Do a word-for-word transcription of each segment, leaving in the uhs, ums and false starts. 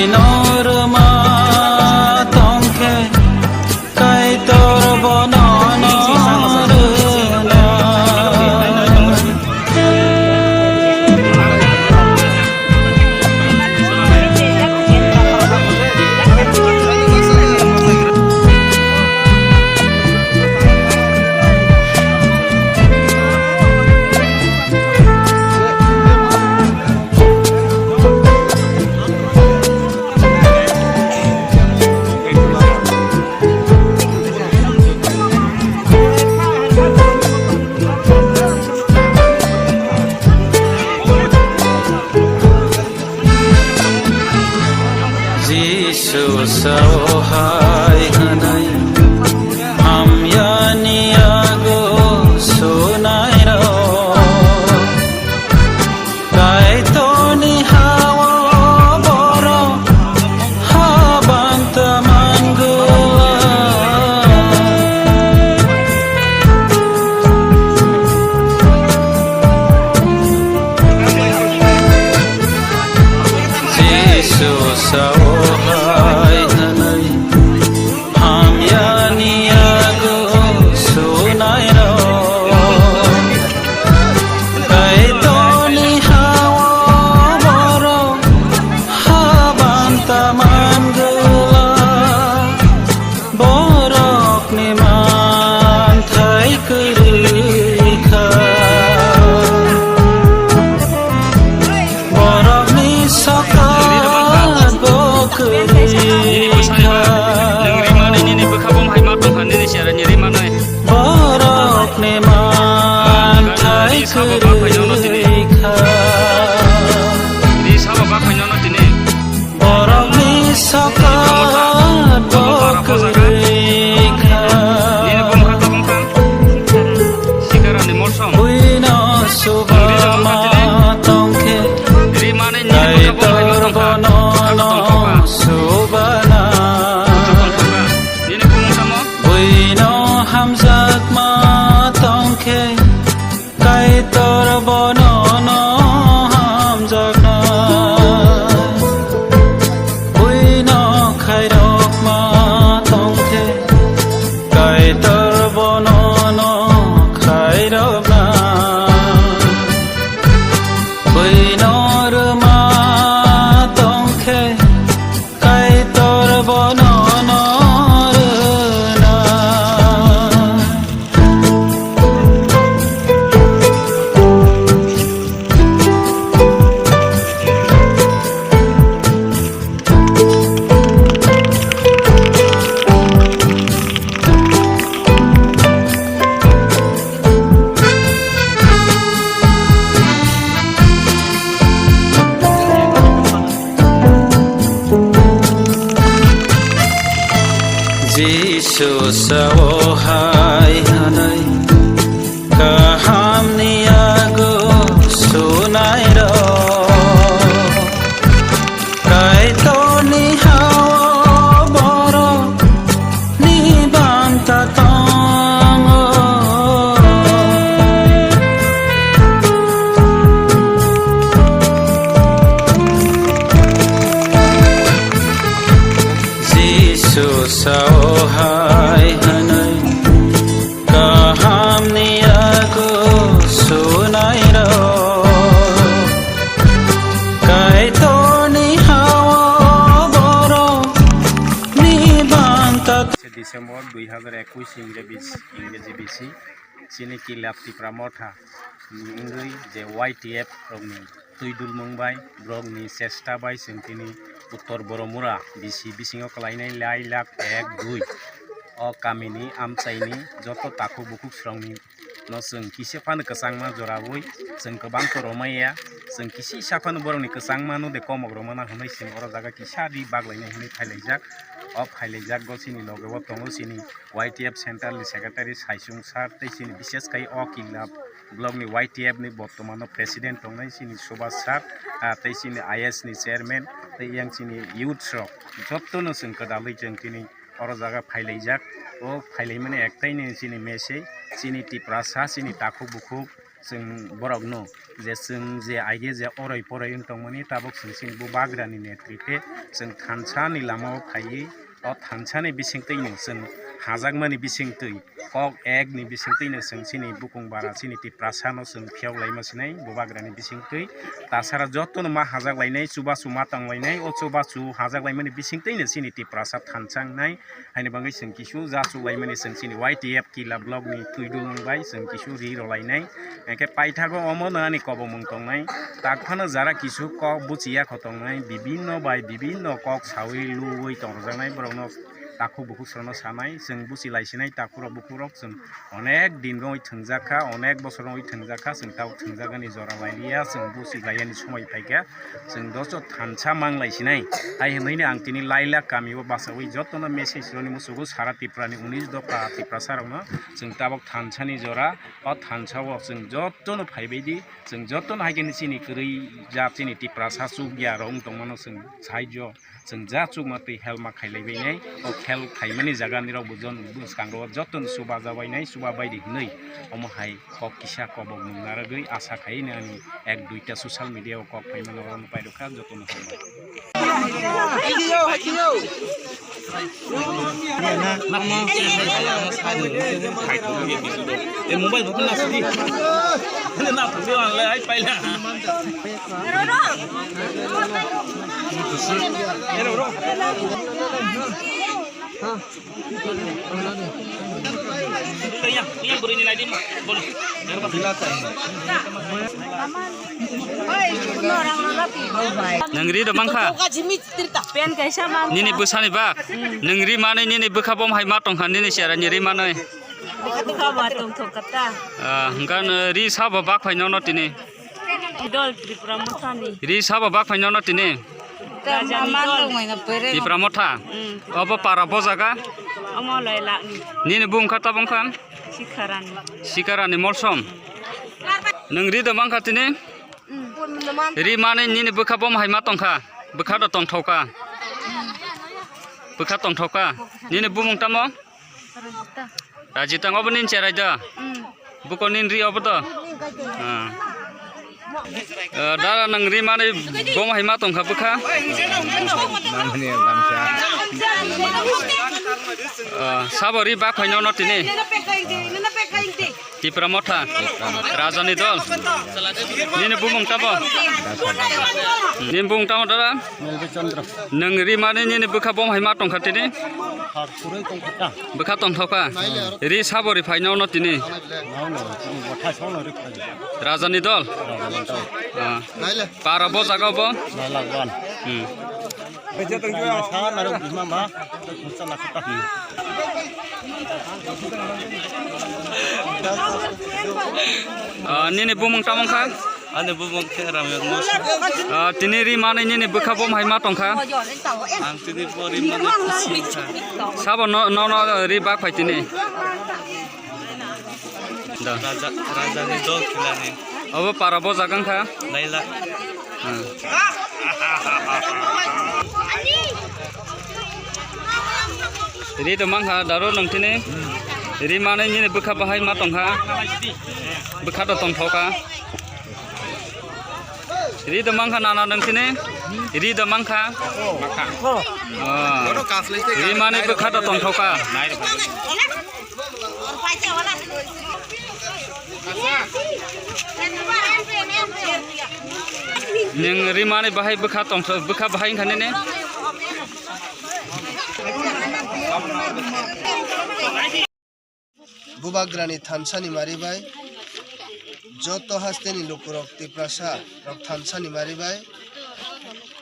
Norma tongkhe Kaitor bono norma. Jisu sao hai hwnwi, hamyani yago sunairok. Kaitorni ha-o borok habanta mangwlak. Jisu sao hai hwnwi, hamyani yago sunairok. Kaitorni ha-o borok habanta mangwlak. Borokni manthai kwrwi kha. Borokni sokat bo kwrwi kha. Nini bwsani ba, nini bwkha bo hai ma tongkha, nini chera nini manai. Borokni manthai kwrwi kha. Ri sabo ba khaino no tini. Borokni sokat bo kwrwi kha. Nini bumkha to bumkha. Sikarani morsom. Buino suba ma tongkhe. Ri mane nini bumkha bo hai ma tongkha. Kaitor bono no subana. Nini bumkha mo. Buino hamjakma tongkhe. Kaitor bono no hamjakna, buino khairokma tongkhe. Kaitor bono no khairokna, buino rwma tongkhe. Kaitor bono no rwna. Jisu sao hai hwnwi, kahamni yago sunairok. Kaitorni ha-o borokni banta tongo. Jisu sao hai hwnwi, kahamni yago sunairok. Kaitorni ha-o borokni banta. December dui hazar ekush Ingreji bisi, Ingreji bisi, chini Kilap Tipra Motha ni wngwi je Y T F rokni twi dulmung bai, borokni chesta bai chwng tini Uttor Boromura bisi bisingo kwlainai lai lakh ek dui o kamini amchaini joto takhuk bukhuk srokni no chwng kisa phano kwchangma joraui chwng kwbang to romaiya, chwng kisa phano borokni kwchangma no de komok romana hwnwi chwng oro jaga kisa ri baglainai hwnwi phailaijak. O phailaijak go chini loge o tongo chini Y T F central ni secretary Saisung sir tei chini bishes khai o Kilap block ni Y T F ni bortomano president tongnai chini Subhas sir, ah, tei chini I S ni chairman tei yang chini youths rok jotono chwng kwdalwi chwng tini oro jaga phailaijak. O phailaimani ektaino chini message, chini Tiprasa, chini takhuk bukhuk, Chwng borokno je chwng je aige je oroi poroi wng tongmani, tabok chwng chini bubagrani netrite chwng thansa ni lama o phaiwi, o thansa ni bisingtwi no chwng hajakmani bisingtwi, kok ek ni bisingtwi no chwng chini bukung bara chini Tiprasa no chwng phiyok laima sinai bubagrani bisingtwi. Tasara joto no ma hajak lainai, chubachu ma tong lainai, o chubachu hajak laimani bisingtwi no chini Tiprasa thansa wngnai. Haini bagwi chwng kisu jasuk laimani chwng chini Y T F Killa block ni twidul bai chwng kisu ri rw lainai. Hingke paithago omo no ani kobomung tongnai. Tak phano jara kisu kok buchiya kho tongnai. Bibinno bai bibinno kok sawi luwi tongjaknai borokno takhuk bukhuk sorono sanai. Chwng buchi laisinai takhurok bukhukrok chwng onek din rwi thwngjak kha, onek bosor rwi thwngjak kha. Chwng tabuk thwngjagani jora lailiya, chwng buchi laiyani somoi phaikha. Chwng doso thansa mang lai sinai. Hai hwnwi no ang tini Lailak kami o bachawi jotono message rwni muchugo sara Tripura ni unis dopha Tiprasa rokno. Chwng tabok thansa ni jora, o thansa o chwng jotono phaibai di, chwng jotono hai khe chini kwrwi jat chini Tiprasa chukya rok wng tongmano chwng saijo, chwng ja chukma twi help ma khailai bai nai. O khel khaimani jaga ni rok bo jon bwskango jotono chubaja bai nai, chuba bai di hwnwi omo hai kok kisa kobok mung narwgwi asa khai nani ek duita social media o kok phaimano oro pairokha jotono hambai. E mobile bo na sidi. Na phuti ang le ai paila. Nwng ri do mankha? Pen kaisa mankha. Nini bwsani bak? Nwng ri manwi nini bwkha bom hai ma tongkha nini chera ni ri manwi? Bwkha ba tongthok kata. Ah, hwnkha nwng ri sabo bak phai nono tini? Dol Tripura Mothani. Ri sabo bak phai nono tini? Rajani dol. Tripura Motha? Mm. Obo para bo jaga? Omo Lailak ni. Nini bung kha tabung kha? Sikharani. Sikharani Molsom. Nwng ri do mankha tini? Mm. Ri manwi nini bwkha bom hai ma tongkha? Bwkha do tongthok kha? Bwkha tongthok kha? Nini bumung tamo? Rajita. Rajita, obo nini cherai da? Mm. Buko nini ri obo da? Ah. Eh, dara nwng ri manwi bom hai ma tongkha bwkha? Eh, sabo ri bak phai nono tini? Tipra Motha, Rajani dol. Nini bumung tamo? Nini bumung tamo dara? Melbe Chandra. Nwng ri manwi nini bwkha bom hai ma tongkha tini? Bwkha tongthok kha? Ri sabo ri phai nono tini? Rajani dol? Ah. Para bo jaga bo? Hmm. Ah, nini bumung tamo kha? Ani bumung khe Ramyang Mosri. Ah, tini ri manwi nini bwkha bom hai ma tongkha? Ang tini bo ri manwi khusi wngkha. Sabo no, no, no ri bak phai tini? Da. Raja, Rajani dol khilani. Obo para bo jaga wngkha? Laila. Hmm. Ri to mankha daro nwng tini. Ri manwi nini bwkha bahai ma tongkha. Bwkha to tongthok kha. Ri to mankha nana nwng tini. Ri to mankha. Oh. Ri manwi bwkha to tongthok kha. Nwng ri manwi bahai bwkha tongthok, bwkha bahai wngkha nini? Bubagrani thansani mari bai, joto hasteni lukurok Tiprasa rok thansani mari bai,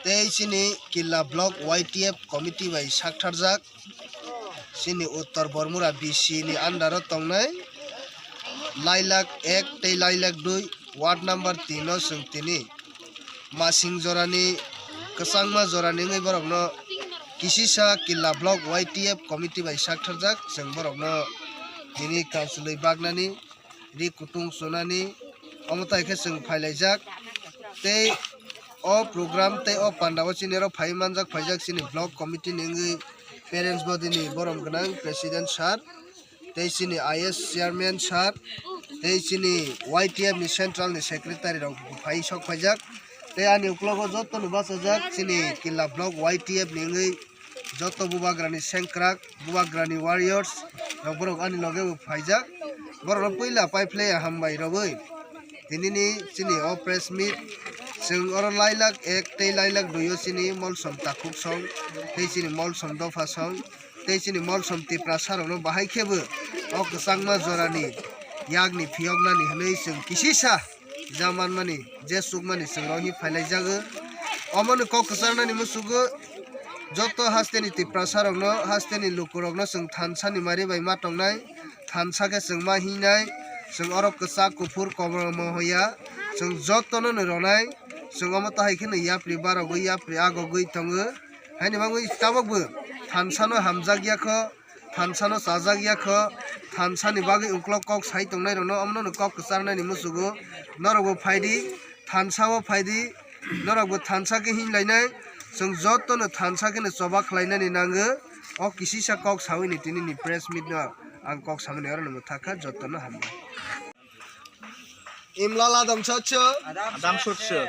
tei chini Killa Block Y T F committee bai saktharjak, chini Uttor Bormura B C ni under o tongnai Lailak ek tei Lailak dui ward number tin o chwng tini masing jorani kwchangma jorani wngwi borokno kisisa Killa Block Y T F committee bai saktharjak. Chwng borokno tini kansulwi baknani, ri kutung chunani, omo tai khe chwng phailaijak. Tei o program tei o panda o chini oro phaiwi manjak, phaijak chini block committee ni wngwi parents body ni borom gwnang president sir tei chini I S chairman sir, Tei chini Y T F ni central ni secretary rok phai sok phaijak. Tei ani uklogo joto no bachajak chini Killa block Y T F ni wngwi joto bubagrani sengkrak, bubagrani warriors rok borok ani loge bo phaijak. Borok no puila paiphlai hambai rwui tinini chini o press meet chwng oro lailak ek tei lailak dui o chini molsom takhuk song tei chini molsom dopha song tei chini molsom Tiprasa rokno bahai khe bo o kwchangma jorani yakni phiyoknani hwnwi chwng kisisa ja manmani je chukmani chwng rohi phailaijago. Omono kok kwcharnani musugo joto hasteni Tiprasa rokno hasteni lukurokno chwng thansani mari bai ma tongnai, thansa khe chwng ma hingnai, chwng oro kwchak kuphur koborma hoya chwng jotono no ronai, chwng omo tahai kheno yapri barogwi yapri agogwi tongo. Haini bagwi tabukbo thansano hamjakya kho, thansano chajakya kho, thansani bagwi uklok kok sai tongnairokno omono kok kwcharnani musugo. Norokbo phaidi, thansao phaidi, norokbo thansa khe hinlainai, chwng jotono thansa kheno choba khlainani nango. O kisisa kok sawini tinini press meet no ang kok samani orono mwthakha, jotono hambai. Imlala dongsa cho. Adam sotso.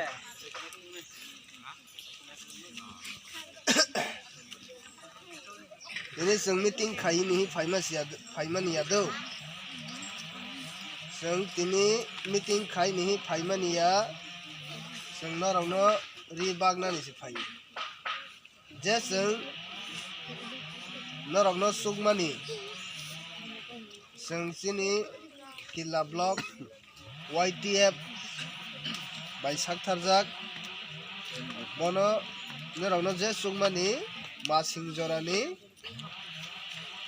Tini chwng meeting khai ni hi phaima siya, phaimani ya do. Chwng tini meeting khai ni hi phaimani ya. Chwng norokno ri bagnani se phai. Je chwng norokno sukmani, chwng chini Killa block Y T F bai saktharjak. Bono norokno je sukmani masing jorani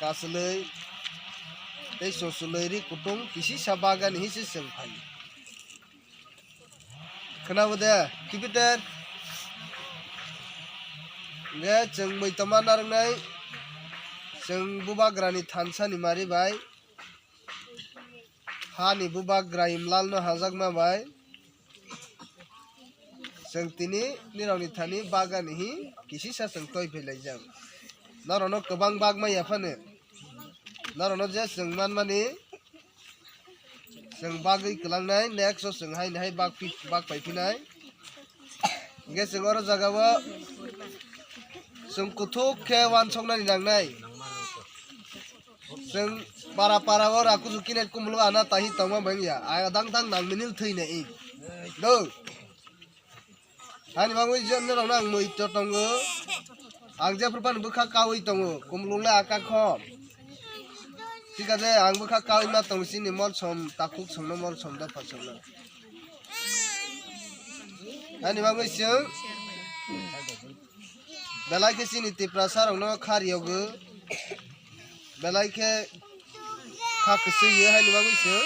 kachwlwi tei sochwlwi ri kutung kisisa bagani hinwi se chwng phai. Khwnabo de, Kipiter? Hwnkhe chwng muitoma narwknai, chwng bubagrani thansani mari bai, hani bubagra Imlalno hajakma bai, chwng tini nirokni thani bagani hi kisisa chwng toi phailaijak. Norokno kwbang bagma yaphano, norokno je chwng manmani, chwng bagwi kwlangnai, next o chwng haini hai bak phi-, bak paiphinai. Hwnkhe chwng oro jagao chwng kuthuk khe uansuknani nangnai. Chwng para para o rakuju kinai kumuluk ana tahi tongma bangya. Adang dang nang minil thwina i. Do. Hani bagwi je norokno ang mui to tongo. Ang jephru phano bwkha kaui tongo. Kumulungle aka kho. Thik ache, ang bwkha kaui ma tongo chini molsom, takhuk songno molsom, dopha songno. Hani bagwi chwng belai khe chini Tiprasa rokno kha riyogo. Belai khe kha kwchwi ye hani bagwi chwng.